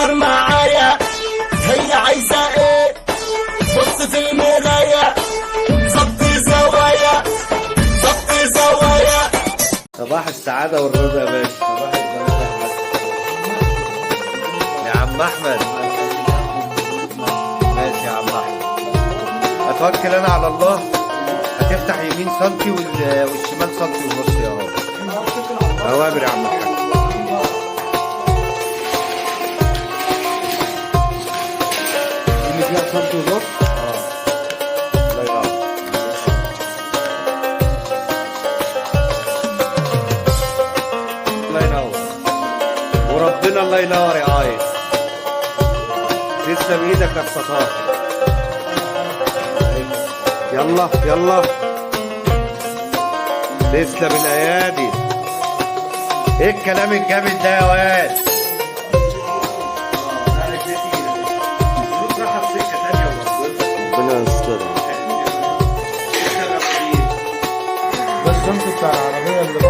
تسهر معايا. هي عايزة ايه؟ بص في المراية، ظبط زوايا، ظبط زوايا. صباح السعادة والرضا يا باشا. صباح الجمال يا عم أحمد. ماشي يا عم أحمد، أتوكل أنا على الله. هتفتح يمين سنتي والشمال سنتي ونص يا هو. أوامر يا عم الحاج. اللي فيها سنتي ونص. الله ينور. الله ينور وربنا، الله ينور يا آيس. تسلم ايدك يا الستار. يلا يلا، تسلم الايادي. ايه الكلام الجامد ده يا واد؟ ربنا يستر. ده السنتي بتاع العربية اللي بره.